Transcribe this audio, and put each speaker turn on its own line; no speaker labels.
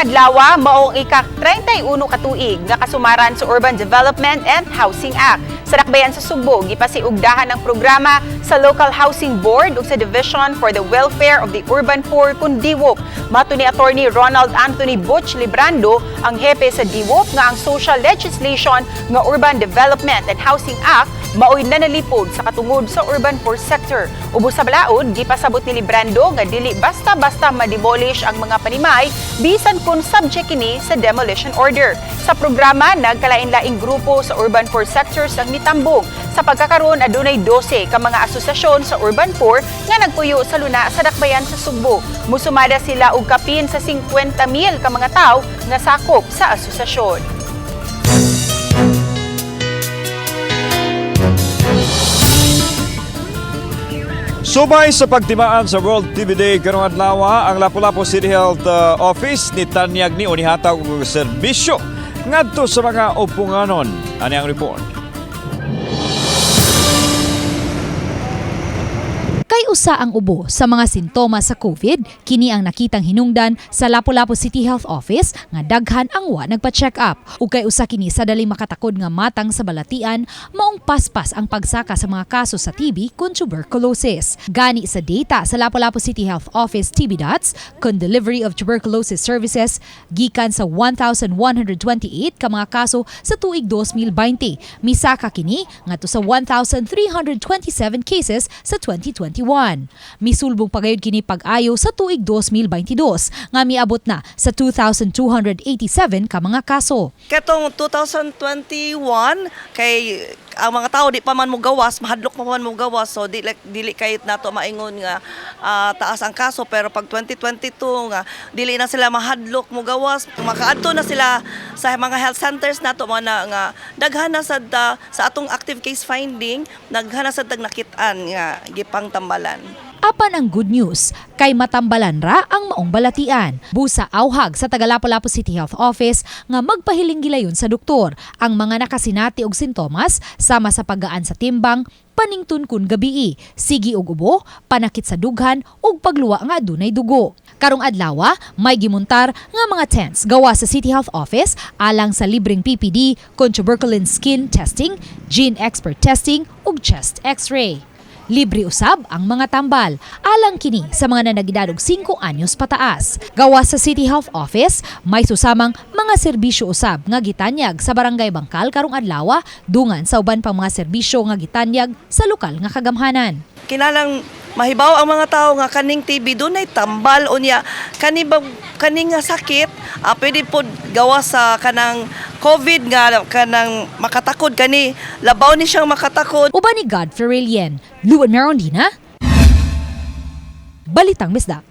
Adlaw mao ang ika-31 ka tuig nga kasumaran sa Urban Development and Housing Act. Sa dakbayan sa Sugbo, gipasiugdahan ang programa sa Local Housing Board ug sa Division for the Welfare of the Urban Poor kun DIWOP. Mato ni Attorney Ronald Anthony Butch Librando, ang hepe sa DIWOP, nga ang social legislation nga Urban Development and Housing Act maoy nanalipod sa katungod sa urban poor sector. Ubos sa balaod, gipasabot ni Librando nga dili basta-basta ma-demolish ang mga panimay bisan kung subject kini sa demolition order. Sa programa, nagkalain-laing grupo sa urban poor sectors ang mitambong. Sa pagkakaroon, adunay 12 ka mga asosasyon sa urban poor nga nagpuyo sa luna sa dakbayan sa Sugbo. Musumada sila og kapin sa 50,000 ka mga tawo nga sakop sa asosasyon.
Subay sa pagtimaan sa World TB Day karong adlaw, ang Lapu-Lapu City Health Office ni tanyag ni unihatag og serbisyo ngadto sa mga upunganon. Ani ang report.
Kay usa ang ubo sa mga sintomas sa COVID, kini ang nakitang hinungdan sa Lapu-Lapu City Health Office nga daghan ang wa nagpa-check up. Ug kay usa kini sa dali makatakod nga matang sa balatian, maong paspas ang pagsaka sa mga kaso sa TB kun tuberculosis. Gani sa data sa Lapu-Lapu City Health Office TB Dots kun delivery of tuberculosis services gikan sa 1,128 ka mga kaso sa tuig 2020. Misaka kini ngadto sa 1,327 cases sa 2021. Misulbong pagayod kini pag-ayo sa tuig 2022 nga miabot na sa 2,287 ka mga kaso.
Katong 2021 kay ang mga tao di pa man mo gawas, mahadlok pa man mo gawas, so di like, dili kay nato maingon nga taas ang kaso, pero pag 2022 nga dili na sila mahadlok mo gawas, makaadto na sila sa mga health centers nato, mga na, nga daghan na sad sa atong active case finding, daghan na sad tag nakit-an nga gipang tambalan.
Apan ang good news, kay matambalan ra ang maong balatian. Busa auhag sa taga Lapu-Lapu City Health Office nga magpahiling gilayon sa doktor ang mga nakasinati og sintomas sama sa paggaan sa timbang, paningtun kun gabii, sigi og ubo, panakit sa dughan ug pagluwa nga adunay dugo. Karong adlaw, may gimuntar nga mga tents gawa sa City Health Office alang sa libreng PPD, kon tuberculin skin testing, gene expert testing ug chest x-ray. Libre usab ang mga tambal. Alang kini sa mga nanagidad og 5 anyos pataas. Gawa sa City Health Office, may susamang mga serbisyo usab nga gitanyag sa Barangay Bangkal karong adlaw, dungan sa uban pang mga serbisyo nga gitanyag sa lokal nga kagamhanan.
Kinalang mahibaw ang mga tao nga kaning TB dunay tambal, unya kani ba kani nga sakit pwede pod gawa sa kanang COVID nga kanang makatakod, kani labaw ni siyang makatakod.
Uban ni Godfrey Relien, Luan Merondina, Balitang Bisdak.